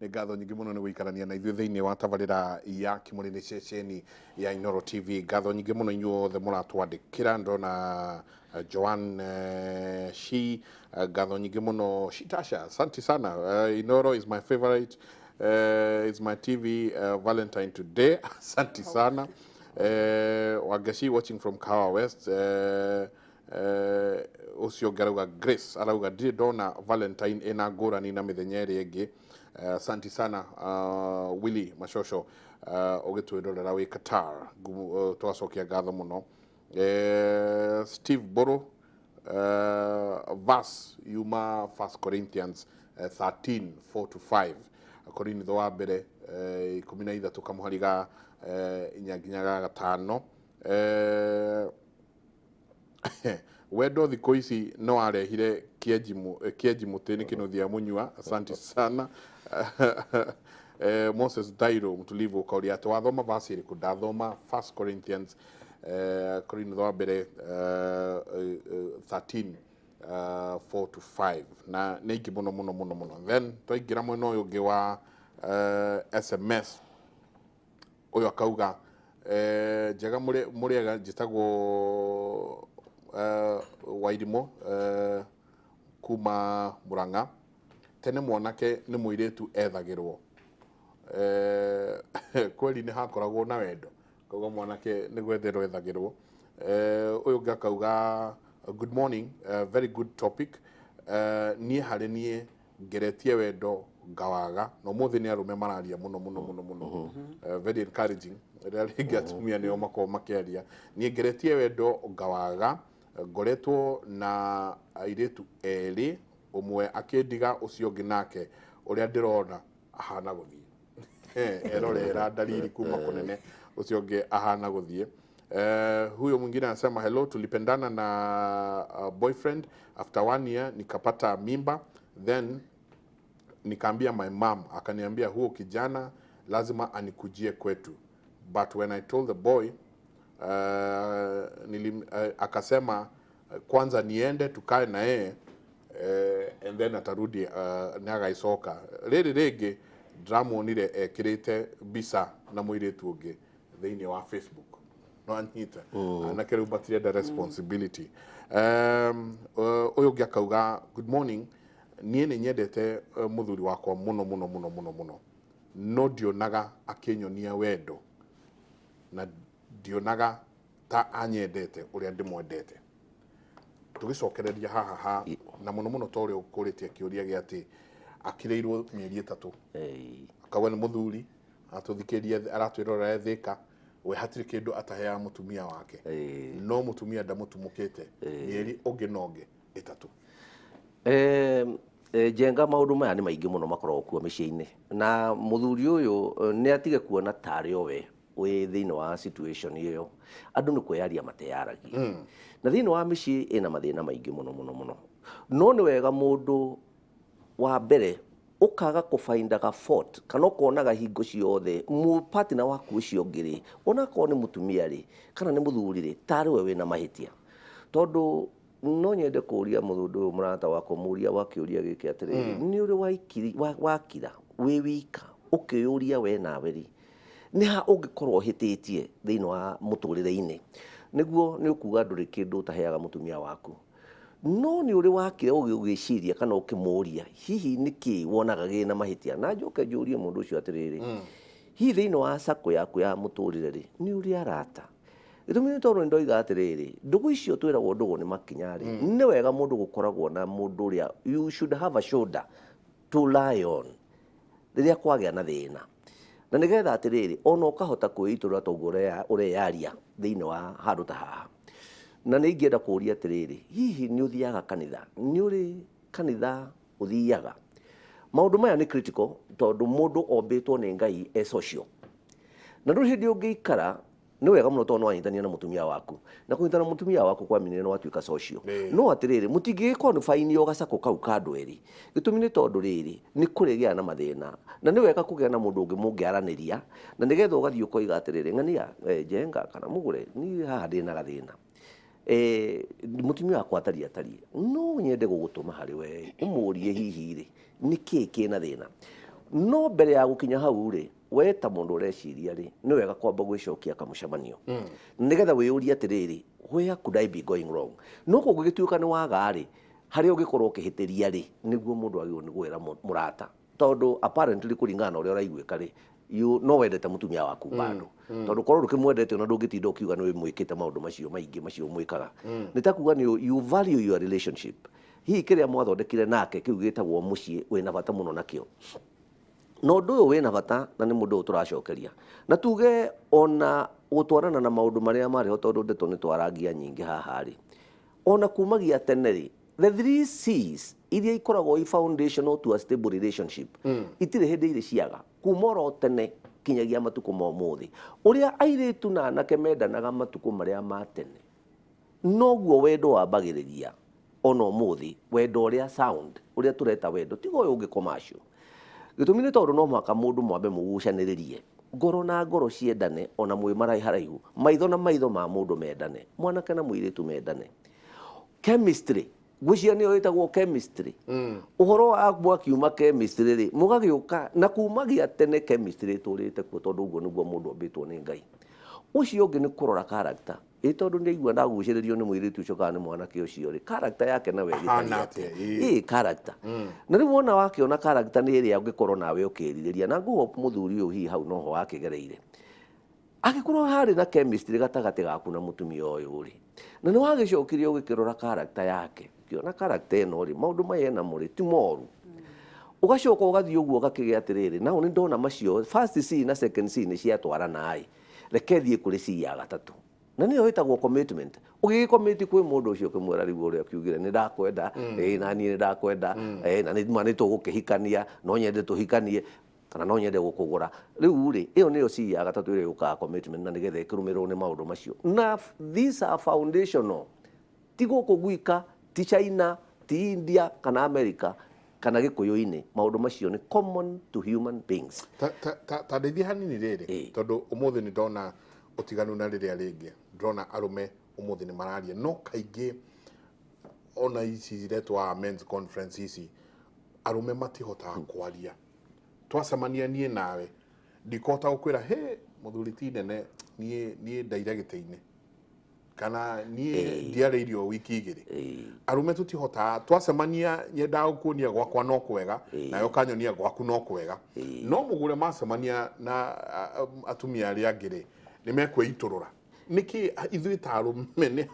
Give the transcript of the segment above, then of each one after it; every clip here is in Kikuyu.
Nĩ ngatho nyingĩ mũno nĩ gũikarania na ithuĩ thĩinĩ wa tabarĩra ya Kĩmũrĩ, nĩ ceceni ya Inoro TV. Ngatho nyingĩ mũno inyuothe mũratwandĩkĩra. Ndona Joan Shi, ngatho nyingĩ mũno. Shitasha, asante sana. Inoro is my favorite, is my TV, Valentine today, asante sana. Wangeshi watching from Kahawa West. Ũcio ũngĩ arauga, Grace arauga, "Ndirĩ ndona Valentine ĩna ngũrani na mĩthenya ĩrĩa ĩngĩ." Asante sana Willy Mashosho, ũgĩtwĩrorera wĩ Qatar. Tũgacokia ngatho mũno. Steve Boro, verse yuma First Corinthians 13 4 to 5, Korinitho wa mbere 13 kamũhari ga 4 nginya ga 5. Wendo thikũ ici no arehire kĩenji mũtĩ nĩ kĩnuthia mũnyua. Asante sana. Moses Dairo mtulivu ũkauria atĩ wathoma verse ĩrĩkũ? Ndathoma First Corinthians, Korinitho wa mbere 13 4 to 5, na nĩ aingĩ mũno mũno mũno mũno. Then twaingĩra mwena ũyũ ũngĩ wa SMS, ũyũ akauga, "Njega mũrĩega, njĩtagwo Wairimũ kuma Murang'a. Tene mwanake nĩ mũirĩtu ethagĩrwo, kweli nĩ hakoragwo na wendo." Kauga mwanake nĩ gwetherwo ethagĩrwo. Ũyũ ũngĩ akauga, "Good morning, very good topic. Niĩ harĩ niĩ ngeretie wendo ngawaga, na ũmũthĩ nĩ arũme mararia mũno mũno mũno mũno. Very encouraging rĩrĩa rĩngĩ atumia nĩo makoragwo makĩaria. Niĩ ngeretie wendo ngawaga, ngoretwo na airĩtu erĩ, ũmwe akĩndiga, ũcio ũngĩ nake ũrĩa ndĩrona ahana gũthiĩ." Erorera dalili kuma kũnene, ũcio ũngĩ ahana gũthiĩ. Huyo mwingine anasema, "Hello, tulipendana na boyfriend. After one year nikapata mimba, then nikaambia my mom, akaniambia huo kijana lazima anikujie kwetu. But when I told the boy, akasema kwanza niende tukae na yeye and then atarudi, nĩagaicoka. Rĩrĩ rĩngĩ ndĩramuonire ekĩrĩte mbica na mũirĩtu ũngĩ thĩinĩ wa Facebook." No anyita anake rĩu matirenda responsibility. Ũyũ ũngĩ akauga, "Good morning, niĩ nĩ nyendete mũthuri wakwa mũno mũno mũno mũno mũno, no ndionaga akĩnyonia wendo na ndionaga ta anyendete ũrĩa ndĩmwendete." Tũgĩcokereria haha ha na mũno mũno ta ũrĩa ũkũrĩtie kĩũria gĩa atĩ akirĩirwo mĩeri 3, akauga nĩ mũthuri aratũthikĩria, aratwĩrorera Thĩka, we hatirĩ kĩndũ ataheaga mũtumia wake, no mũtumia ndamũtumũkĩte mĩeri ũngĩ na ũngĩ 3. Njenga maũndũ maya nĩ maingĩ mũno makoragwo kuo mĩciĩ-inĩ, na mũthuri ũyũ nĩ atige kuona tarĩ o we wĩ thĩinĩ wa situation ĩyo. Andũ nĩ kwĩyaria mateyaragia, na thĩinĩ wa mĩciĩ ĩna mathĩna maingĩ mũno mũno mũno. No nĩ wega mũndũ wa mbere ũkaga kũfindaga fault kana ũkonaga hingo ciothe partner waku ũcio ũngĩ rĩ, onakorwo nĩ mũtumia rĩ kana nĩ mũthuri rĩ, tarĩ we wĩna mahĩtia. Tondũ no nyende kũria mũthuri ũyũ mũrata wakwa, mũria wa kĩũria gĩkĩ, atĩrĩrĩ, nĩ ũrĩ wakira wĩ wika ũkĩyũria we nawe rĩ, nĩ ha ũngĩkorwo ũhĩtĩtie thĩinĩ wa mũtũrĩre-inĩ? Nĩguo nĩ ũkuga ndũrĩ kĩndũ ũtaheaga mũtumia waku, no nĩ ũrĩ wakire ũgĩciria kana ũkĩmũria hihi nĩ kĩ wonaga gĩna mahĩtia? Na njoke njũrie mũndũ ũcio atĩrĩrĩ, hihi thĩinĩ wa sako yaku ya mũtũrĩre rĩ, nĩ ũrĩ arata? Gĩtũmi nĩ tondũ nĩ ndoiga atĩrĩrĩ, ndũgũ icio twĩragwo ndũgũ nĩ makinya rĩ, nĩ wega mũndũ gũkoragwo na mũndũ ũrĩa you should have a shoulder to lie on rĩrĩa kwagĩa na thĩna, na nĩgetha atĩrĩrĩ ona ũkahota kwĩitũrũra toguo ũreyaria thĩinĩ wa handũ ta haha. Na nĩ ingĩenda kũũria atĩrĩrĩ, hihi nĩ ũthiaga kanitha? Nĩ ũrĩ kanitha ũthiaga? Maũndũ maya nĩ critical tondũ mũndũ ombĩtwo nĩ Ngai e social, na ndũrĩ hĩndĩ ũngĩikara. Nĩ wega mũno tondũ nĩ wanyitania na mũtumia waku, na kũnyitana na mũtumia waku kwaminire nĩ watuĩka social. No atĩrĩrĩ, mũtingĩgĩkonfainio gacakũ kau ka andũ erĩ. Gĩtũmi nĩ tondũ rĩrĩ nĩ kũrĩgĩa na mathĩna, na nĩ wega kũgĩa na mũndũ ũngĩ mũngĩaranĩria, na nĩgetha ũgathiĩ ũkoiga atĩrĩrĩ, ng'ania, Njenga kana mũgũre, niĩ haha ndĩna gathĩna, mũtumia wakwa atariĩ atariĩ, no nyende gũgũtũma harĩ we ũmũrie hihi rĩ nĩ kĩĩ kĩna thĩna. No mbere ya gũkinya hau rĩ, we ta mũndũ ũreciria rĩ, nĩ wega kwamba gwĩcokia kamũcemanio nĩgetha wĩyũrie atĩrĩrĩ, where could I be going wrong? No kũngĩgĩtuĩka nĩ waga rĩ, harĩa ũngĩkorwo ũkĩhĩtĩria rĩ, nĩguo mũndũ agĩrĩirwo nĩ gwĩra mũrata, tondũ apparently kũringana na ũrĩa ũraiguĩka rĩ, you no wendete mũtumia waku bado, tondũ korwo ndũkĩmwendete ona ndũngĩtinda ũkiuga nĩ wĩmwĩkĩte maũndũ macio maingĩ macio mwĩkaga. Nĩ ta kuga nĩ you value your relationship, hihi kĩrĩa mwathondekire nake kĩu gĩtagwo mũciĩ wĩna bata mũno nakĩo. Na ũndũ ũyũ wĩna bata na nĩ mũndũ ũyũ tũracokeria na tuge ona gũtwarana na maũndũ marĩa marĩ ho, tondũ ndeto nĩ twarangia nyingĩ haha rĩ, ona kumagia tene rĩ, the three C's iria ikoragwo i foundational to a stable relationship itirĩ hĩndĩ irĩ ciaga kuma oro tene kinyagia matukũ ma ũmũthĩ. Ũrĩa airĩtu na anake mendanaga matukũ marĩa ma tene, noguo wendo wambagĩrĩria ona ũmũthĩ. Wendo ũrĩa sound, ũrĩa tũreta wendo, tiga ũyũ ũngĩ commercial. Gĩtũmi nĩ tondũ no mũhaka mũndũ mwambe mũgucanĩrĩrie ngoro na ngoro ciendane, ona mwĩ maraiharaihu, maitho na maitho ma mũndũ mendane, mwanake na mũirĩtu mendane. Chemistry, ngwĩciria nĩyo ĩtagwo chemistry. Ũhoro wa mwakiuma chemistry rĩ, mũgagĩũka na kumagia tene chemistry ĩtũrĩte kuo, tondũ ũguo nĩguo mũndũ ombĩtwo nĩ Ngai. Ũcio ũngĩ nĩ kũrora character, ĩ tondũ nĩ aigua ndagucĩrĩrio nĩ mũirĩtu ũcio kana nĩ mwanake ũcio rĩ, character yake nawe ĩgĩtariĩ Ahana atĩa? Atĩa, ĩĩ. Ĩ character, na rĩu wona wakĩona character nĩ ĩrĩa ũngĩkorwo nawe ũkĩrirĩria, na ngũhope mũthuri ũyũ hihi hau noho wakĩgereire. Angĩkorwo harĩ na chemistry gatagatĩ gaku na mũtumia ũyũ rĩ, na nĩ wagĩcokire ũgĩkĩrora character yake, ũkĩona character ĩno rĩ, maũndũ maya enamo rĩ ti moru, ũgacoka ũgathiĩ ũguo ũgakĩgĩa atĩrĩrĩ, nao nĩ ndona macio first C na second C nĩ ciatwarana ĩ, reke thiĩ kũrĩ C ya gatatũ, na nĩyo ĩtagwo commitment. Ũgĩgĩcommit kwĩ mũndũ ũcio, ũkĩmwĩra rĩu ũrĩa ũkiugire nĩ ndakwenda, ĩĩ na niĩ nĩ ndakwenda, ĩĩ na nĩ ma nĩ tũgũkĩhikania, no nyende tũhikanie kana no nyende gũkũgũra rĩu rĩ. Ĩyo nĩyo C ya gatatũ ĩrĩa yũkaga, commitment, na nĩgetha ĩkĩrũmĩrĩrwo nĩ maũndũ macio. Na these are foundational, ti gũkũ gwika, ti China, ti India kana America kana Gĩkũyũ-inĩ, maũndũ macio nĩ common to human beings. Ta ndeithie hanini rĩrĩ, tondũ ũmũthĩ nĩ ndona ũtiganu na rĩrĩa rĩngĩ. Ndĩrona arũme ũmũthĩ nĩ mararia, no kaingĩ ona ici iretwa men's conference ici, arũme matihotaga kwaria. Twacemania niĩ nawe, ndikũhota gũkwĩra, "He mũthuri ti nene, niĩ ndaire gĩtĩ-inĩ," kana, "Niĩ ndiarĩ irio wiki 2." Arũme tũtihotaga. Twacemania nyendaga gũkuonia gwakwa no kwega, nawe ũkanyonia gwaku no kwega, no mũgũre macemania na atumia arĩa angĩ rĩ, nĩ mekwĩitũrũra. Nĩkĩ ithuĩ ta arũme nĩ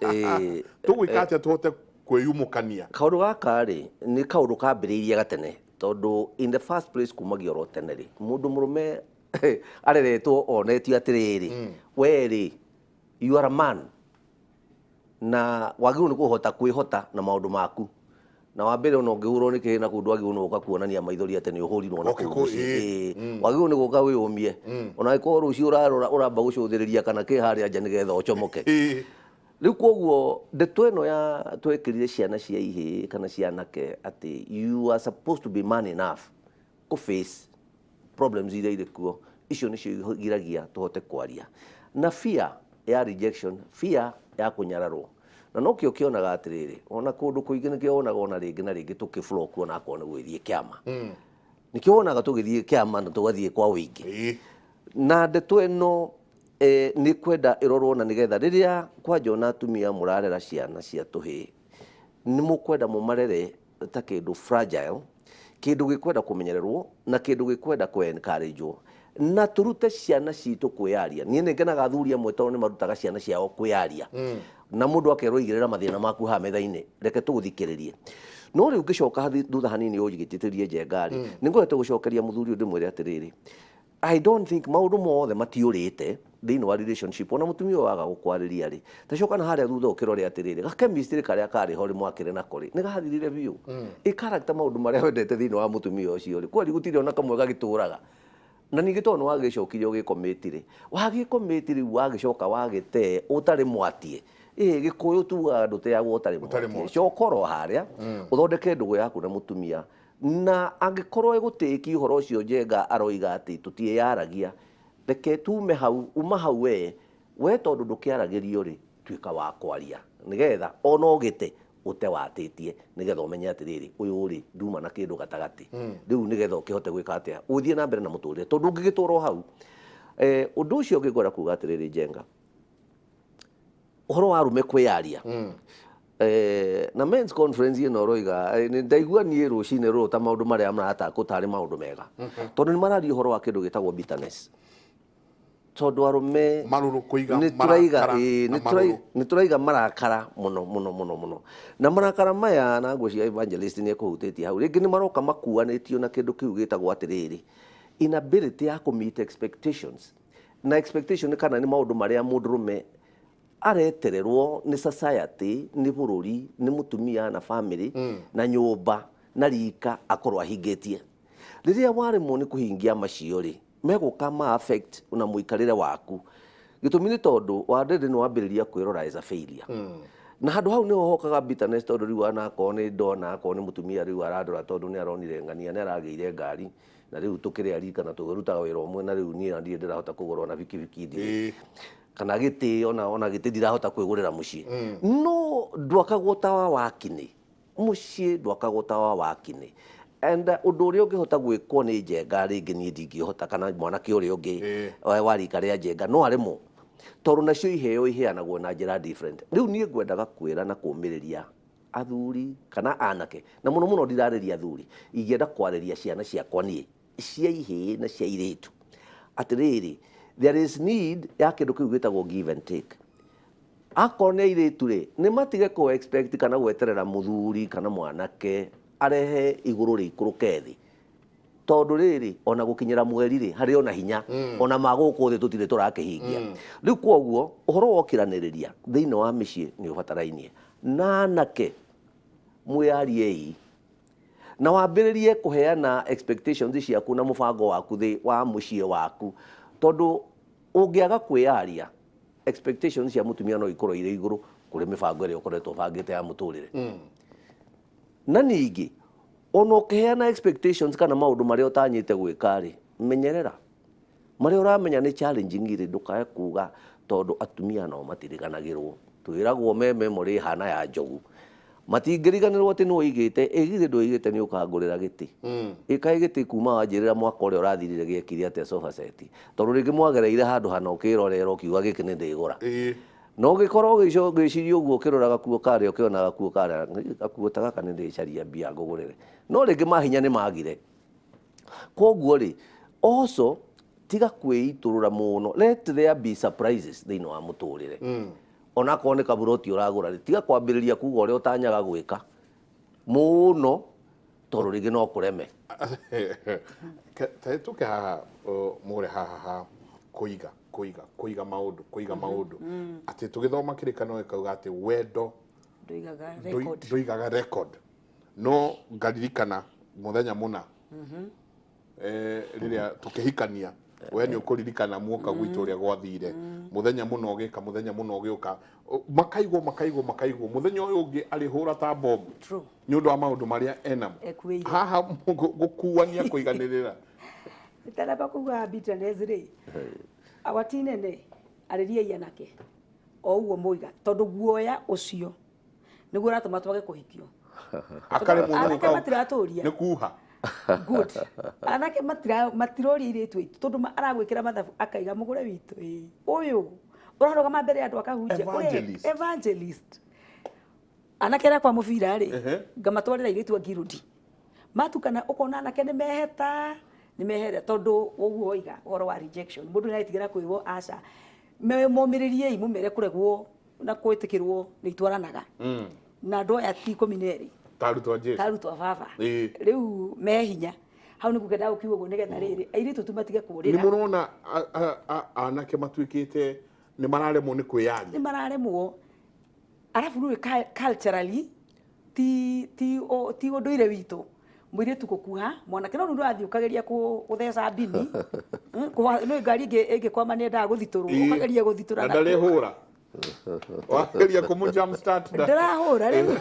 tũgwĩka atĩa tũhote kwĩyumũkania? Kaũndũ gaka rĩ, nĩ kaũndũ kambĩrĩirie gatene, tondũ in the first place kumagia oro tene rĩ, mũndũ mũrũme areretwo onetio atĩrĩrĩ, we rĩ, you are a man na wagĩrĩirwo nĩ kũhota kwĩhota na maũndũ maku, na wa mbere ona ũngĩhũrwo nĩ kĩhĩ na kũu, ndwagĩrĩirwo nĩ gũka kuonania maithori atĩ nĩ ũhũrirwo na Oke kũu mũciĩ. Wagĩrĩirwo nĩ gũka wĩyũmie, ona angĩkorwo rũciũ ũrarora ũramba gũcũthĩrĩria kana kĩ harĩa nja nĩgetha ũcomoke. Rĩu koguo ndeto ĩno ya twekĩrire ciana cia ihĩĩ kana cia anake atĩ you are supposed to be man enough kũ face problems iria irĩ kuo, icio nĩcio igiragia tũhote kwaria, na fear ya rejection, fear ya kũnyararwo. Na nokĩo kĩonaga atĩrĩrĩ, ona kũndũ kũingĩ nĩkĩo wonaga ona rĩngĩ na rĩngĩ tũkĩflow kuo, ona akorwo nĩ gũgĩthiĩ kĩama, nĩkĩo wonaga tũgĩthiĩ kĩama na tũgathiĩ kwa ũingĩ. Na ndeto ĩno nĩ kwenda ĩrorwo, na nĩgetha rĩrĩa kwanja ona atumia mũrarera ciana cia tũhĩĩ, nĩ mũkwenda mũmarere ta kĩndũ fragile, kĩndũ gĩkwenda kũmenyererwo na kĩndũ gĩkwenda kũ encourage, na tũrute ciana citũ kwĩyaria. Niĩ nĩ ngenaga athuri amwe tondũ nĩ marutaga ciana ciao kwĩyaria, na mũndũ akerwo, "Igĩrĩra mathĩna maku haha metha-inĩ, reke tũgũthikĩrĩrie." No rĩu ngĩcoka thutha hanini ũnjigĩtĩrie njenga rĩ, nĩ ngoretwo gũcokeria mũthuri ũyũ ndĩmwĩre atĩrĩrĩ, I don't think maũndũ mothe matiũrĩte thĩinĩ wa relationship. Ona mũtumia ũyũ waga gũkwarĩria rĩ, tacoka na harĩa thutha ũkĩrore atĩrĩrĩ, gachemistry karĩa karĩ ho rĩ, mwakĩrĩ nako rĩ, nĩ gathirire biũ. Ĩ character, maũndũ marĩa wendete thĩinĩ wa mũtumia ũcio rĩ, kweri gũtirĩ ona kamwe gagĩtũraga. Na ningĩ tondũ nĩ wagĩcokire ũgĩcommit rĩ, wagĩcommit rĩu wagĩcoka wagĩte ũtarĩ mwatie. Ĩ Gĩkũyũ tugaga ndũteagwo ũtarĩ Ũtarĩ mwatie. Mwatie. Coka oro harĩa ũthondeke ndũgũ yaku na mũtumia, na angĩkorwo ĩgũtĩki ũhoro ũcio Njenga aroiga atĩ tũtiĩyaragia, reke tume hau, uma hau we tondũ ndũkĩaragĩrio rĩ, tuĩka wa kwaria nĩgetha ona ũgĩte. Ũtewatĩtie nĩgetha ũmenye atĩrĩrĩ, ũyũ rĩ, nduma na kĩndũ gatagatĩ rĩu, nĩgetha ũkĩhote gwĩka atĩa, ũthiĩ na mbere na mũtũrĩre, tondũ ũngĩgĩtũra o hau. Ũndũ ũcio ũngĩ ngwenda kuga atĩrĩrĩ, Njenga, ũhoro wa arũme kwĩyaria na men's conference ĩno ũroiga, nĩ ndaigua niĩ rũcinĩ rũrũ ta maũndũ marĩa maratakwo tarĩ maũndũ mega, tondũ nĩ mararia ũhoro wa kĩndũ gĩtagwo bitterness, tondũ arũme marũrũ, kũiga nĩ tũraiga marakara ĩĩ, na nĩ tũraiga marũrũ. Nĩ tũraiga marakara mũno mũno mũno mũno, na marakara maya na ngwĩciria evangelist nĩ ekũhutĩtie hau rĩngĩ, nĩ maroka makuanĩtio na kĩndũ kĩu gĩtagwo atĩrĩrĩ, inability ya kũ meet expectations. Na expectation kana nĩ maũndũ marĩa mũndũrũme aretererwo nĩ society, nĩ bũrũri, nĩ mũtumia na family na nyũmba na rika akorwo ahingĩtie. Rĩrĩa waremwo nĩ kũhingia macio rĩ, megũka ma affect na mũikarĩre waku. Gĩtũmi nĩ tondũ wa ndĩndĩ nĩ wambĩrĩria kwĩrora as a failure, na handũ hau nĩho hokaga bitterness, tondũ rĩu anakorwo nĩ ndona akorwo nĩ mũtumia rĩu arandora tondũ nĩ aronire ng'ania nĩ aragĩire ngari, na rĩu tũkĩrĩa rika na tũkĩrutaga wĩra ũmwe, na rĩu niĩ ndirĩ ndĩrahota kũgũra ona bikibiki ndirĩ kana gĩtĩ, ona gĩtĩ ndirahota kwĩgũrĩra mũciĩ. No ndwakagwo tawa wa kinĩ, mũciĩ ndwakagwo tawa wa kinĩ. And ũndũ ũrĩa ũngĩhota gwĩkwo nĩ Njenga, rĩngĩ niĩ ndingĩhota, kana mwanake ũrĩa ũngĩ wa rika rĩa Njenga no aremwo, tondũ nacio iheo iheanagwo na njĩra different. Rĩu niĩ ngwendaga kwĩra na kũmĩrĩria athuri kana anake, na mũno mũno ndirarĩria athuri, ingĩenda kwarĩria ciana ciakwa niĩ cia ihĩĩ na cia irĩtu atĩrĩrĩ, there is need ya kĩndũ kĩu gĩtagwo give and take. Akorwo nĩ airĩtu rĩ, nĩ matige kũ expect kana gweterera mũthuri kana mwanake arehe igũrũ rĩikũrũke thĩ, tondũ rĩrĩ, ona gũkinyĩra mweri rĩ, harĩ ona hinya ona ma gũkũ thĩ tũtirĩ tũrakĩhingia rĩu. Kwoguo ũhoro wa ũkiranĩrĩria thĩinĩ wa mĩciĩ nĩ ũbatarainie, na anake mwĩyariei na wambĩrĩrie kũheana expectations ciaku na mũbango waku thĩ wa mũciĩ waku, tondũ ũngĩaga kwĩyaria, expectations cia mũtumia no ikorwo irĩ igũrũ kũrĩ mĩbango ĩrĩa ũkoretwo ũbangĩte ya mũtũrĩre. Na ningĩ ona ũkĩheana expectations kana maũndũ marĩa ũtanyĩte gwĩka rĩ, menyerera marĩa ũramenya nĩ challenging rĩ, ndũkae kuga, tondũ atumia nao matiriganagĩrwo. Twĩragwo me memory ĩhana ya njogu, matingĩriganĩrwo atĩ nĩ woigĩte ĩgithĩ ndwoigĩte nĩ ũkangũrĩra gĩtĩ. Ĩkaĩ gĩtĩ kuma wanjĩrĩra mwaka ũrĩa ũrathirire gĩekire atĩa sofa set? Tondũ rĩngĩ mwagereire handũ hana ũkĩrorera ũkiuga gĩkĩ nĩ ndĩgũra, na ũgĩkorwo ũgĩciria ũguo, ũkĩrora gakuo karĩa, ũkĩona gakuo karĩa, gakuo ta gaka nĩ ndĩcaria mbia ngũgũrĩre, no rĩngĩ mahinya nĩ magire. Koguo rĩ, also tiga kwĩitũrũra mũno, let there be surprises thĩinĩ wa mũtũrĩre. Onakorwo nĩ kaburoti ũragũra rĩ, tiga kwambĩrĩria kuga ũrĩa ũtanyaga gwĩka mũno, tondũ rĩngĩ no kũreme. Tũke haha mũre haha ha kũiga kũiga kũiga maũndũ, kũiga maũndũ, atĩ tũgĩthoma kĩrĩkanĩro gĩkauga atĩ wendo ndũigaga record. Ndũigaga record. No ngaririkana mũthenya mũna rĩrĩa tũkĩhikania, we nĩ ũkũririkana muoka gwitũ ũrĩa gwathire, mũthenya mũna ũgĩka, mũthenya mũna ũgĩũka, makaigwo makaigwo makaigwo, mũthenya ũyũ ũngĩ arĩhũra ta bomu nĩ ũndũ wa maũndũ marĩa enamo. Ekuĩire. Haha gũkuania kũiganĩrĩra. Itanamba kuga bitterness rĩ, awati nene arĩriai anake o ũguo mũiga, tondũ guoya ũcio nĩguo ũratũma twage kũhikio. Akaremwo nĩ Anake gũka matiratũria. Nĩ kuha. Good, anake matiroria airĩtu aitũ, tondũ aragwĩkĩra mathabu akaiga mũgũre witũ ĩĩ ũyũ ũrarũgama mbere ya andũ akahunjia. Evangelist. Evangelist. Anake arĩa kwa mũbira rĩ, ngamatwarĩra airĩtu a ngirudi matukana, ũkona anake nĩ meheta, nĩ mehere, tondũ ũguo oiga ũhoro wa rejection, mũndũ nĩ aretigĩra kwĩrwo aca. Momĩrĩriei, mũmere kũregwo na gwĩtĩkĩrwo nĩ itwaranaga, na andũ aya ti 12 ta arutwo a Jesu. Ta arutwo a baba. Rĩu me hinya hau nĩ kũgenda gũkiuga ũguo nĩgetha rĩrĩ airĩtu tu matige Nĩ kũrĩra. Mũrona anake matuĩkĩte nĩ mararemwo nĩ kwĩyaria. Nĩ mararemwo, arabu rĩu culturally ti ũndũire witũ mũirĩtu gũkuha mwanake, no rĩu ũrathiĩ ũkageria gũtheca mbini. Nĩ ngari ĩngĩ ĩngĩkwama nĩ endaga gũthitũrwo. Ũkageria gũthitũra na ndarĩhũra. Wageria kũmũ jump start Ndĩrahũra rĩu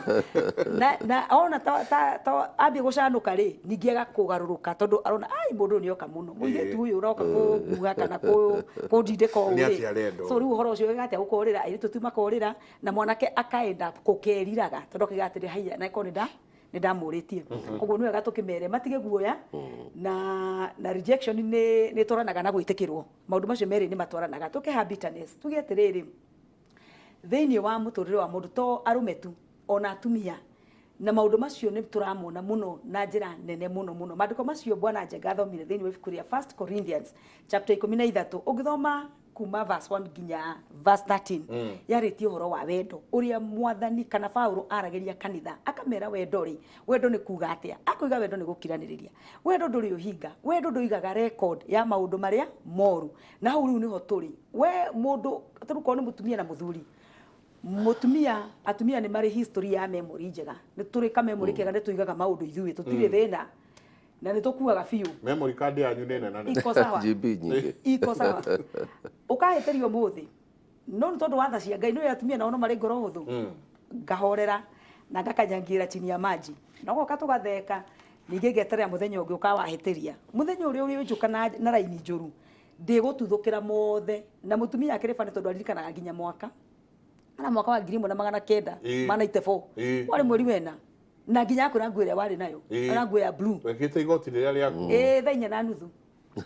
na ona ta ambie gũcanũka rĩ, ningĩ agakũgarũrũka tondũ arona ai mũndũ ũyũ nĩoka mũno, mũirĩtu ũyũ ũroka kũnguha kana kũndindĩka ũũ Nĩ rĩ. atĩa arenda So rĩu ũhoro ũcio atĩa gũkorĩra airĩtu tu makorĩra na mwanake akaenda gũkeriraga tondũ akiuga atĩrĩ, haiya, na ĩkorwo nĩ ndamũrĩtie. Koguo nĩ wega tũkĩmere matige guoya na rejection nĩ ĩtwaranaga na gwĩtĩkĩrwo. Maũndũ macio merĩ nĩ matwaranaga. Tũke ha bitterness, tuge atĩrĩrĩ, thĩinĩ wa mũtũrĩre wa mũndũ to arũme tu, ona atumia, na maũndũ macio nĩ tũramona mũno na njĩra nene mũno mũno. Maandĩko macio Bwana Njenga athomire thĩinĩ wa ibuku rĩa First Corinthians chapter 13, ũngĩthoma kuma verse 1 nginya verse 13, yarĩtie ũhoro wa wendo ũrĩa Mwathani kana Paulo aragĩria kanitha, akamera wendo rĩ, wendo nĩ kuga atĩa? Akoiga wendo nĩ gũkiranĩrĩria, wendo ndũrĩ ũhinga, wendo ndũigaga record ya maũndũ marĩa moru. Na hau rĩu nĩho tũrĩ. We mũndũ tarĩu korwo nĩ mũtumia na mũthuri, mũtumia, atumia nĩ marĩ history ya memory njega, nĩ tũrĩ ka memory kega, nĩ tũigaga maũndũ ithuĩ, tũtirĩ thĩna na nĩ tũkuaga biũ. Memory card yanyu nĩ nene nene. Iko sawa. GB nyingĩ. Iko sawa. Ũkahĩtĩrio ũmũthĩ, no nĩ tondũ wa tha cia Ngai, nĩ atumia nao no marĩ ngoro hũthũ, ngahorera na ngakanyangĩra chini ya maji, na ũgoka tũgatheka, ningĩ ngeterera mũthenya ũngĩ ũkawahĩtĩria, mũthenya ũrĩa ũrĩnjũka na raini njũru, ndĩgũtuthũkĩra mothe. Na mũtumia akĩrĩ bani tondũ aririkanaga nginya mwaka na mwaka wa 1994 warĩ mweri wena, na nginya akwĩra nguo ĩrĩa warĩ nayo, na nguo ya blue. Wekĩte igoti rĩrĩa rĩaku. Ĩĩ, thaa 4:30,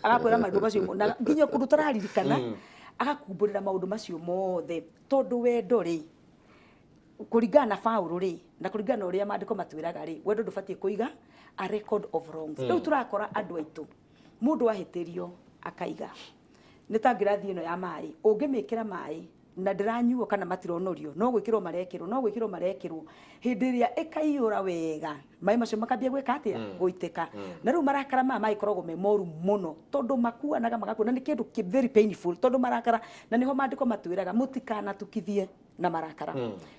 agakwĩra maũndũ macio na nginya kũndũ ũtararirikana, agakumbũrĩra maũndũ macio mothe. Tondũ wendo rĩ, kũringana na Paũlũ rĩ, na kũringana na ũrĩa maandĩko matwĩraga rĩ, wendo ndũbatiĩ kũiga a record of wrongs. Rĩu tũrakora andũ aitũ, mũndũ ahĩtĩrio akaiga. Nĩ ta ngirathi ĩno ya maĩ, ũngĩmĩkĩra maĩ na ndĩranyuo kana matironorio, no gwĩkĩrwo marekĩrwo, no gwĩkĩrwo marekĩrwo, hĩndĩ ĩrĩa ĩkaiyũra wega, maĩ macio makambia gwĩka atĩa? Gũitĩka. Na rĩu marakara maya magĩkoragwo me moru mũno tondũ makuanaga magakua, na nĩ kĩndũ kĩ very painful tondũ marakara, na nĩho maandĩko matwĩraga mũtikanatukithie na marakara.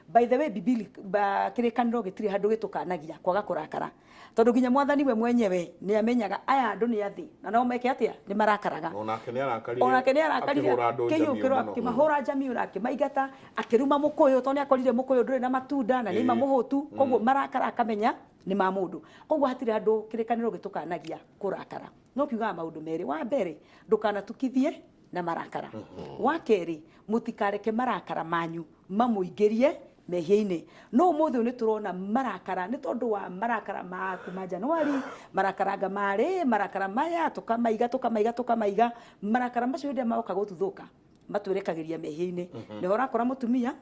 By the way, bibili ba kĩrĩkanĩro gĩtirĩ handũ gĩtũkanagia kwaga kũrakara, tondũ nginya Mwathani we mwenyewe nĩ amenyaga aya andũ nĩ athĩ na nao meke atĩa? Nĩ marakaraga. Onake nĩ arakarire. Onake nĩ arakarire. Akĩhũra andũ njamiũ akĩiyũkĩrwo mũno. Akĩmahũra njamiũ na akĩmaingata, akĩruma mũkũyũ tondũ nĩ akorire mũkũyũ ndũrĩ na matunda na nĩ ima mũhũtu. Koguo marakara akamenya nĩ ma mũndũ. Koguo hatirĩ handũ kĩrĩkanĩro gĩtũkanagia kũrakara, no kiugaga maũndũ merĩ. Wa mbere, ndũkanatukithie na marakara. Wa kerĩ, mũtikareke marakara manyu mamũingĩrie mehia-inĩ. No ũmũthĩ ũyũ nĩ tũrona marakara, nĩ tondũ wa marakara ma kuma Januari, marakaranga marĩ marakara maya, tũkamaiga, tũkamaiga, tũkamaiga. Marakara macio hĩndĩ ĩrĩa magoka gũtuthũka, matwĩrekagĩria mehia-inĩ. Nĩho ũrakora mũtumia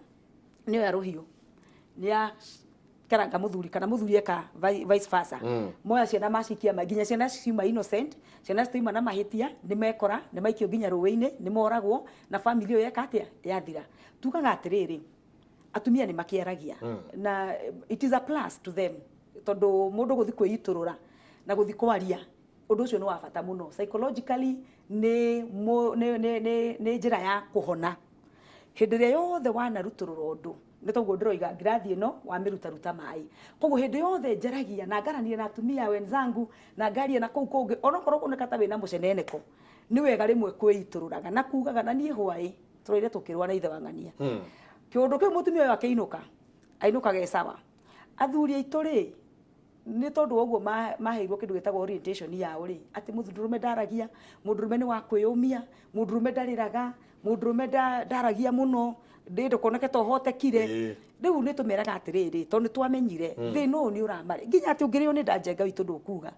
nĩoya rũhiũ, nĩa karanga mũthuri, kana mũthuri eka vice versa. Moya ciana macikia ma nginya ciana ciuma innocent, ciana citiuma na mahĩtia, nĩ mekora nĩ maikio nginya rũĩ-inĩ, nĩ moragwo, na family ĩyo yeka atĩa? Yathira. Tugaga atĩrĩrĩ, atumia nĩ makĩaragia na it is a plus to them, tondũ mũndũ gũthi kwĩitũrũra na gũthi kwaria, ũndũ ũcio nĩ wa bata mũno psychologically, nĩ nĩ njĩra ya kũhona. Hĩndĩ ĩrĩa yothe wanarutũrũra ũndũ, nĩ toguo ndĩroiga ngirathi ĩno wamĩrutaruta maĩ. Koguo hĩndĩ yothe njaragia na ngarania na atumia wenzangu na ngaria na kũu kũngĩ, onokorwo kuoneka ta wĩna mũceneneko, nĩ wega rĩmwe kwĩitũrũraga na kugaga. Na niĩ hwaĩ tũraire tũkĩrũa na ithe wa ng'ania kĩũndũ kĩu, mũtumia ũyũ akĩinũka, ainũkaga e sawa. Athuri aitũ rĩ, nĩ tondũ wa ũguo maheirwo kĩndũ gĩtagwo orientation yao rĩ, atĩ mũndũrũme ndaragia, mũndũrũme nĩ wa kwĩyũmia, mũndũrũme ndarĩraga, mũndũrũme ndaragia mũno, ndĩ ndũkoneke ta ũhotekire. Rĩu nĩ tũmeraga atĩrĩrĩ, tondũ nĩ twamenyire thĩna ũyũ nĩ ũramarĩ nginya atĩ ũngĩrĩo nĩ ndanjenga witũ ndũkuga.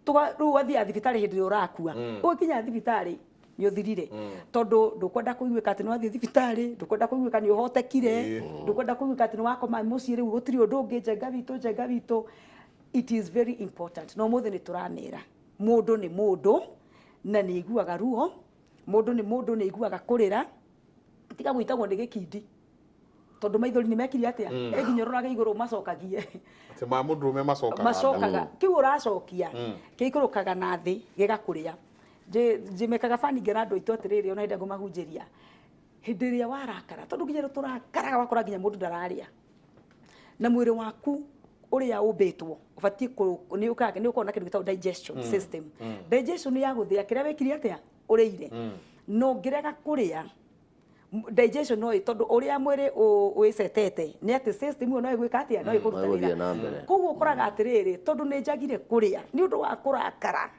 Rĩu wathiaga thibitarĩ hĩndĩ ĩrĩa ũrakua, ũgĩkinya thibitarĩ nĩ ũthirire, tondũ ndũkwenda kũiguĩka atĩ nĩ wathiĩ thibitarĩ, ndũkwenda kũiguĩka nĩ ũhotekire, ndũkwenda kũiguĩka atĩ nĩ wakoma mũciĩ, rĩu gũtirĩ ũndũ ũngĩ. Njenga witũ, njenga witũ, it is very important. Na ũmũthĩ nĩ tũramera mũndũ nĩ mũndũ na nĩ aiguaga ruo, mũndũ nĩ mũndũ, nĩ aiguaga kũrĩra, tiga gwĩtagwo nĩ gĩkindi, tondũ maithori nĩ mekire atĩa? Ĩ nginya ũrorage igũrũ macokagie. Atĩ ma mũndũrũme macokaga. Macokaga kĩu ũracokia kĩikũrũkaga na thĩ gĩgakũrĩa. Njĩmekaga bani ngera andũ aitũ atĩrĩrĩ, ona hĩndĩ ĩrĩa ngũmahunjĩria, hĩndĩ ĩrĩa warakara, tondũ nginya tũrakaraga, wakora nginya mũndũ ndararĩa, na mwĩrĩ waku ũrĩa ũmbĩtwo ũbatiĩ nĩ ũkaga, nĩ ũkoragwo na kĩndũ gĩtagwo digestion system, digestion ya gũthĩa kĩrĩa wĩkire atĩa, ũrĩire. Na ũngĩrega kũrĩa, Digestion no tondũ ũrĩa mwĩrĩ wĩcetete nĩ atĩ system ĩyo no ĩgwĩka atĩa, no ĩkũruta No ĩgũthiĩ wĩra. na mbere. Koguo ũkoraga atĩrĩrĩ, tondũ nĩ njagire kũrĩa nĩ ũndũ wa kũrakara,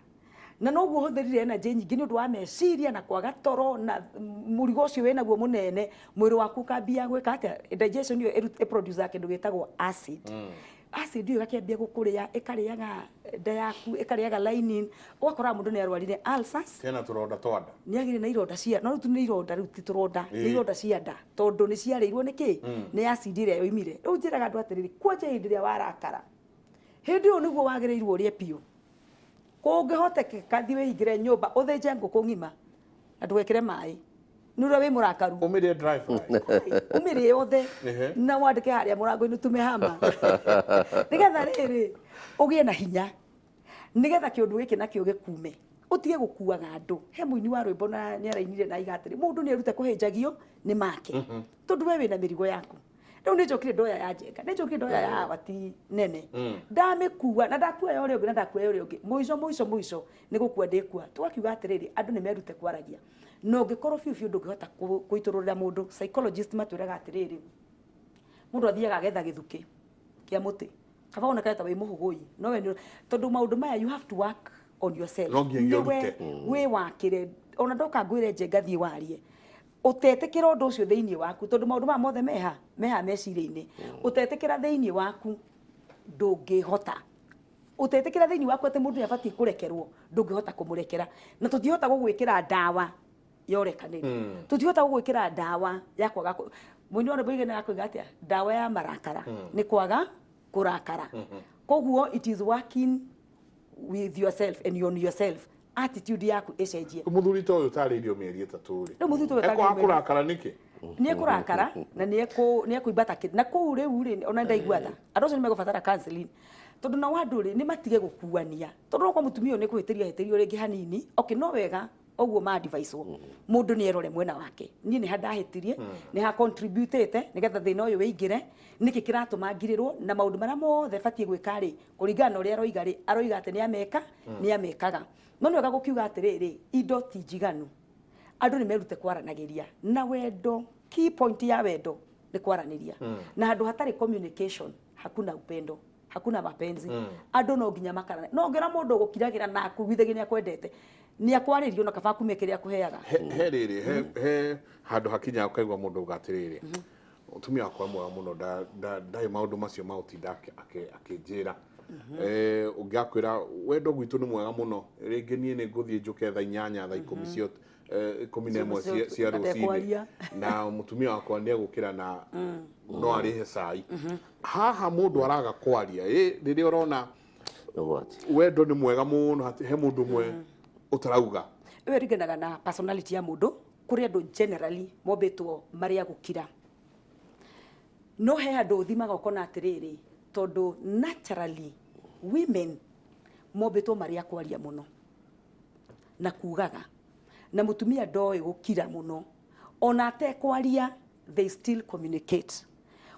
na noguo hũthĩrire energy nyingĩ nĩ ũndũ wa meciria na kwaga toro na mũrigo ũcio wĩnaguo mũnene, mwĩrĩ waku ũkambia gwĩka atĩa? Digestion ĩyo ĩproduce kĩndũ gĩtagwo acid. Acid ĩyo ĩgakĩambia gũkũrĩa, ĩkarĩaga nda yaku, ĩkarĩaga lining, ũgakora mũndũ nĩ arwarire ulcers. Tena tũronda twa nda. Nĩ agĩrĩ na ironda cia, no rĩu nĩ ironda, rĩu ti tũronda, nĩ ironda cia nda, tondũ nĩ ciarĩirwo nĩ kĩ? Nĩ acid ĩrĩa yoimire. Rĩu njĩraga andũ atĩrĩrĩ, kwanja hĩndĩ ĩrĩa warakara, hĩndĩ ĩyo nĩguo wagĩrĩirwo ũrĩe biũ. Kũngĩhotekeka, thiĩ wĩhingĩre nyũmba, ũthĩnje ngũkũ ng'ima na ndũgekĩre maĩ, nĩ ũrĩa wĩ mũrakaru. Ũmĩrĩe dry fry. Ũmĩrĩe yothe na wandĩke harĩa mũrango-inĩ, "Tumehama," nĩgetha rĩrĩ ũgĩe na hinya, nĩgetha kĩũndũ gĩkĩ nakĩo gĩkume, ũtige gũkuaga andũ. He mũini wa rwĩmbo na nĩ arainire na aiga atĩrĩ, mũndũ nĩ erute kũhĩnjagio nĩ make, tondũ we wĩna mĩrigo yaku. Rĩu nĩ njokire ndoya ya Njenga, nĩ njokire ndoya ya wati nene, ndamĩkua na ndakua ya ũrĩa ũngĩ na ndakua ya ũrĩa ũngĩ, mũico mũico mũico nĩ gũkua ndĩkua. Tũgakiuga atĩrĩrĩ, andũ nĩ merute kwaragia, na ũngĩkorwo biũ biũ ndũngĩhota kũitũrũrĩra mũndũ, psychologist matwĩraga atĩrĩrĩ, mũndũ athiaga agetha gĩthukĩ kĩa mũtĩ, kaba wonekane ta wĩ mũhũgũi, no we tondũ maũndũ maya you have to work on yourself. No nginyagia Nĩwe ũrute. Wĩ wakĩre ona ndoka ngwĩre Njenga thiĩ warie, ũtetĩkĩra ũndũ ũcio thĩinĩ waku, tondũ maũndũ maya mothe meha meha meciria-inĩ. Ũtetĩkĩra thĩinĩ waku, ndũngĩhota. Ũtetĩkĩra thĩinĩ waku atĩ mũndũ nĩ abatiĩ kũrekerwo, ndũngĩhota kũmũrekera. Na tũtingĩhota gũgwĩkĩra ndawa ya ũrekanĩri, tũtingĩhota gũgwĩkĩra ndawa ya kwaga mũini wa rwĩmbo igena akoiga atĩa? Ndawa ya marakara nĩ kwaga kũrakara. Koguo it is working with yourself and on yourself, attitude yaku ĩcenjie. Mũthuri ta ũyũ ũtarĩirio mĩeri 3 rĩ, Rĩu mũthuri ta ũyũ ekwaga ũtarĩirio kũrakara nĩkĩ? Nĩ ekũrakara na nĩ ekũimba na kũu. Rĩu rĩ, ona ndaigua tha, andũ acio nĩ megũbatara counseling, tondũ nao andũ rĩ, nĩ matige gũkuania, tondũ okorwo mũtumia ũyũ nĩ kũhĩtĩria hĩtĩrio rĩngĩ hanini, okay, no wega ũguo ma advice mũndũ nĩ erore mwena wake, niĩ nĩ ha ndahĩtirie, nĩ ha contributĩte nĩgetha thĩna ũyũ wĩingĩre, nĩkĩ kĩratũma ngirĩrwo, na maũndũ marĩa mothe batiĩ gwĩka rĩ, kũringana na ũrĩa aroiga rĩ, aroiga atĩ nĩ ameka, nĩ amekaga. No nĩ wega gũkiuga atĩrĩrĩ, indo ti njiganu, andũ nĩ merute kwaranagĩria na wendo. Key point ya wendo nĩ kwaranĩria, na handũ hatarĩ communication hakuna upendo, hakuna mapenzi. Andũ no nginya makarana. No ngĩra mũndũ ũgũkiragĩra na akuiguithagia nĩ akwendete, nĩ akwarĩrio na kaba kumia kĩrĩa akũheaga. He rĩrĩ, he handũ hakinyaga ũkaigua mũndũ auga atĩrĩrĩ, mũtumia wakwa mwega mũno, ndarĩ maũndũ macio ma gũtinda akĩnjĩra. Ũngĩ akwĩra wendo gwitũ nĩ mwega mũno, rĩngĩ niĩ nĩ ngũthiĩ njũke thaa 8, thaa 10 cia 11 cia rũcinĩ, Atekwaria. na mũtumia wakwa nĩ egũkĩra na no arĩhe cai. Haha mũndũ araga kwaria, rĩrĩa ũrona Ũgwati. Wendo nĩ mwega mũno, he mũndũ ũmwe ũtarauga. Ĩyo ĩringanaga na personality ya mũndũ. Kũrĩ andũ generally mombĩtwo marĩ a gũkira, no he andũ ũthimaga ũkona atĩrĩrĩ, tondũ naturally women mombĩtwo marĩ a kwaria mũno na kugaga, na mũtumia ndoĩ gũkira mũno, ona atekwaria they still communicate.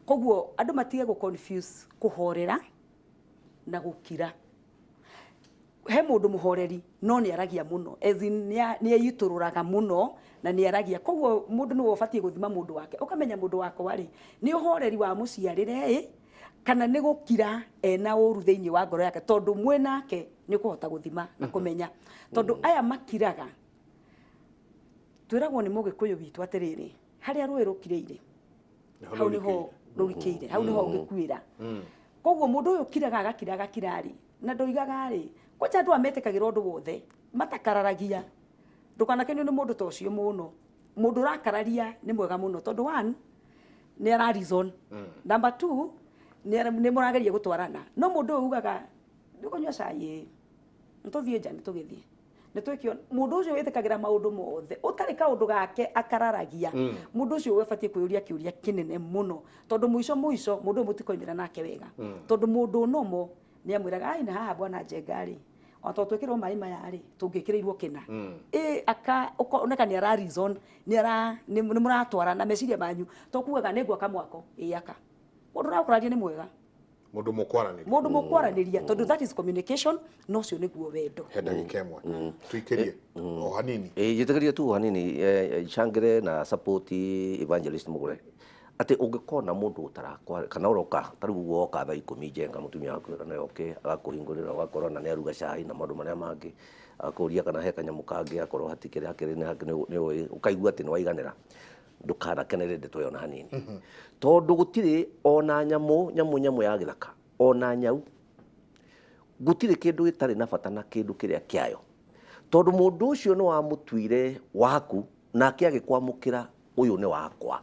Koguo andũ matige gũ confuse kũhorera na gũkira. He mũndũ mũhoreri no nĩ aragia mũno, as in nĩ eyitũrũraga mũno na nĩ aragia. Koguo mũndũ nĩwe ũbatiĩ gũthima mũndũ wake, ũkamenya mũndũ wakwa rĩ, nĩ ũhoreri wa mũciarĩre ĩ, kana nĩ gũkira ena ũru thĩinĩ wa ngoro yake, tondũ mwĩ nake nĩ ũkũhota gũthima na kũmenya. Tondũ aya makiraga, twĩragwo nĩ mũgĩkũyũ witũ atĩrĩrĩ, harĩa rũĩ rũkirĩire hau nĩho rũrikĩire, hau nĩho ũngĩkuĩra. Koguo mũndũ ũyũ ũkiraga, agakira, agakira rĩ, na ndoigaga rĩ, kwanja andũ aya metĩkagĩra ũndũ wothe, matakararagia, ndũkanakenio nĩ mũndũ ta ũcio mũno. Mũndũ ũrakararia nĩ mwega mũno, tondũ one, nĩ ara reason, number two, nĩ mũrageria gũtwarana. No mũndũ ũyũ ugaga nĩ ũkũnyua cai, ĩĩ, nĩ tũthiĩ nja, nĩ tũgĩthiĩ, nĩ twĩkio, mũndũ ũcio wĩtĩkagĩra maũndũ mothe, ũtarĩ kaũndũ gake akararagia, mũndũ ũcio ũbatiĩ kwĩyũria kĩũria kĩnene mũno, tondũ mũico mũico mũndũ ũyũ mũtikoimĩra nake wega, tondũ mũndũ ũnomo nĩ amwĩraga, ai, na haha bwana Njenga rĩ, o to twĩkĩrwo maĩ maya rĩ, tũngĩkĩrĩirwo kĩna ĩ, aka ũkoneka nĩ ara reason, nĩ ara nĩ mũratwarana meciria manyu, to kugaga nĩ ngwaka mwako ĩ, aka mũndũ ũrakũraria nĩ mwega. Mũndũ mũkwaranĩria. Mũndũ mũkwaranĩria, tondũ that is communication, na ũcio nĩguo wendo. He ndagĩka ĩmwe tuikĩrie o hanini. Ĩ njĩtĩkĩrie tu hanini, ncangĩre na support Evangelist Mũgũre atĩ ũngĩkona mũndũ ũtarakwa kana ũroka ta rĩu ũguo woka thaa 10 njenga, mũtumia waku kana oke agakũhingũrĩra, ũgakora na nĩ aruga cai na maũndũ marĩa mangĩ, agakũria kana he kanyamũ kangĩ, akorwo hatikĩrĩ hakĩrĩ nĩ ũĩ, ũkaigua atĩ nĩ waiganĩra, ndũkanakenere ndeto ĩyo na hanini, tondũ gũtirĩ ona nyamũ nyamũ nyamũ ya gĩthaka, ona nyau, gũtirĩ kĩndũ gĩtarĩ na bata na kĩndũ kĩrĩa kĩayo, tondũ mũndũ ũcio nĩ wamũtuire waku nake agĩkwamũkĩra, ũyũ nĩ wakwa.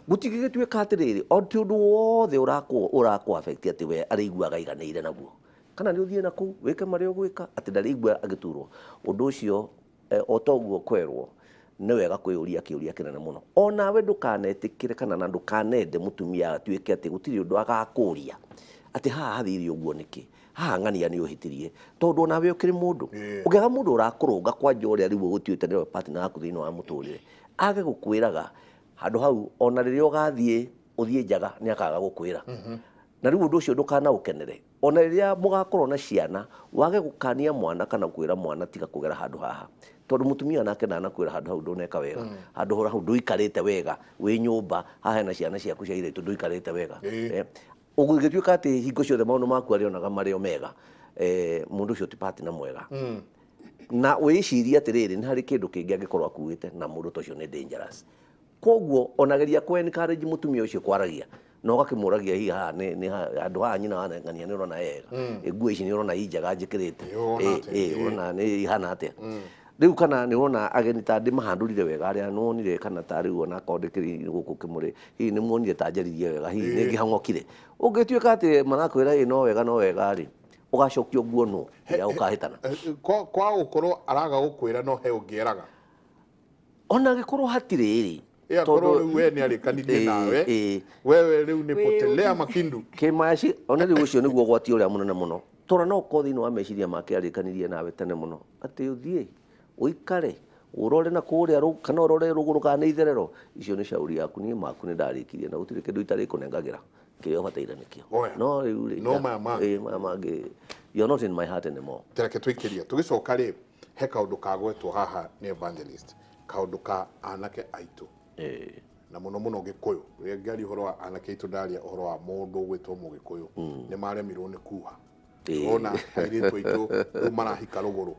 Gũtingĩgĩtuĩka atĩrĩrĩ o ti ũndũ wothe ũrakũ affect atĩ we arĩiguaga aiganĩire naguo, kana nĩ ũthiĩ na kũu wĩke marĩa ũgwĩka atĩ ndarĩigua agĩturwo ũndũ ũcio. O toguo kwerwo nĩ wega kwĩyũria kĩũria kĩnene mũno, onawe ndũkanetĩkĩre kana na ndũkanende mũtumia atuĩke atĩ gũtirĩ ũndũ agakũria atĩ haha hathire ũguo nĩkĩ, haha ng'ania nĩ ũhĩtirie, tondũ onawe ũkĩrĩ mũndũ. Ũngĩaga mũndũ ũrakũrũnga kwanja ũrĩa rĩu ũgũtuĩte nĩwe partner yaku thĩinĩ wa mũtũrĩre, age gũkwĩraga handũ hau, ona rĩrĩa ũgathiĩ ũthiĩ njaga nĩ akaga gũkwĩra. Na rĩu ũndũ ũcio ndũkanaũkenere, ona rĩrĩa mũgakorwo na ciana, wage gũkania mwana kana kwĩra mwana tiga kũgera handũ haha, tondũ mũtumia nake ndanakwĩra handũ hau ndũneka wega, handũ hau ndũikarĩte wega, wĩ nyũmba haha hena ciana ciaku cia airĩtu, ndũikarĩte wega. Ũgĩgĩtuĩka atĩ hingo ciothe maũndũ maku arĩonaga marĩ o mega, mũndũ ũcio ti partner mwega. Na wĩcirie atĩrĩrĩ, nĩ harĩ kĩndũ kĩngĩ angĩkorwo akuĩte, na mũndũ ta ũcio nĩ dangerous. Koguo onageria kũ encourage mũtumia ũcio kwaragia na ũgakĩmũragia hihi haha nĩ handũ haha nyina wa ng'ania nĩ ũrona wega, nguo ici nĩ ũrona i njega njĩkĩrĩte? Ũrona atĩa? Ũrona nĩ ihana atĩa rĩu, kana nĩ ũrona ageni ta ndĩmahandũrire wega arĩa nĩwonire, kana ta rĩu ona akorwo ndĩkĩrĩ gũkũ kĩmũrĩ, hihi nĩ muonire ta njaririe wega, hihi nĩ ngĩhang'okire? Ũngĩtuĩka atĩ marakwĩra ĩ no wega, no wega rĩ, ũgacokia nguo nũ rĩrĩa ũkahĩtana? Kwa gũkorwo araga gũkwĩra no he ũngĩeraga. Ona angĩkorwo hatirĩ rĩ. Akorwo rĩu we nĩ arĩkanirie nawe, wewe rĩu nĩ potelea makindu. Kĩmaci ona rĩu ũcio nĩguo ũgwati ũrĩa mũnene mũno, tondũ no ũkorwo thĩinĩ wa meciria make arĩkanirie nawe tene mũno atĩ ũthiĩ ũikare ũrore na kũrĩa kana ũrore rũgũrũ kana nĩ itherero. Icio nĩ shauri yaku, niĩ maku nĩ ndarĩkirie na gũtirĩ kĩndũ itarĩkũnengagĩra kĩrĩa ũbataire nĩkĩo. Oya. No rĩu rĩ, No maya mangĩ. Maya mangĩ, you're not in my heart anymore. Tereke tũikĩrie tũgĩcoka rĩ, he kaũndũ kagwetwo haha nĩ Evangelist, kaũndũ ka anake aitũ na mũno mũno Gĩkũyũ. Rĩrĩa ngĩaria ũhoro wa anake aitũ, ndaria ũhoro wa mũndũ ũgwĩtwo Mũgĩkũyũ, nĩ maremirwo nĩ kuha. Ona airĩtu aitũ rĩu marahika rũgũrũ,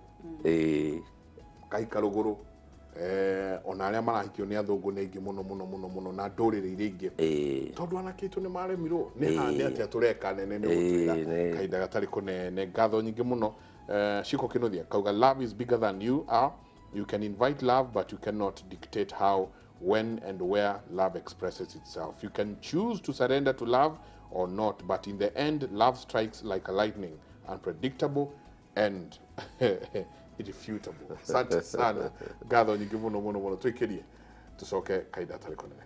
makahika rũgũrũ, ona arĩa marahikio nĩ athũngũ nĩ aingĩ mũno mũno mũno mũno na ndũrĩrĩ iria ingĩ, tondũ anake aitũ nĩ maremirwo nĩ ha nĩ atĩa tũreka nene nĩ gũtwĩra kahinda gatarĩ kũnene. Ngatho nyingĩ mũno. Shiko Kinuthia kauga, "Love is bigger than you are. You can invite love, but you cannot dictate how, when and where love expresses itself. You can choose to surrender to love or not, but in the end love strikes like a lightning, unpredictable and irrefutable." Asante sana, ngatho nyingĩ mũno mũno mũno. Tũikĩrie tũcoke kahinda gatarĩ kũnene.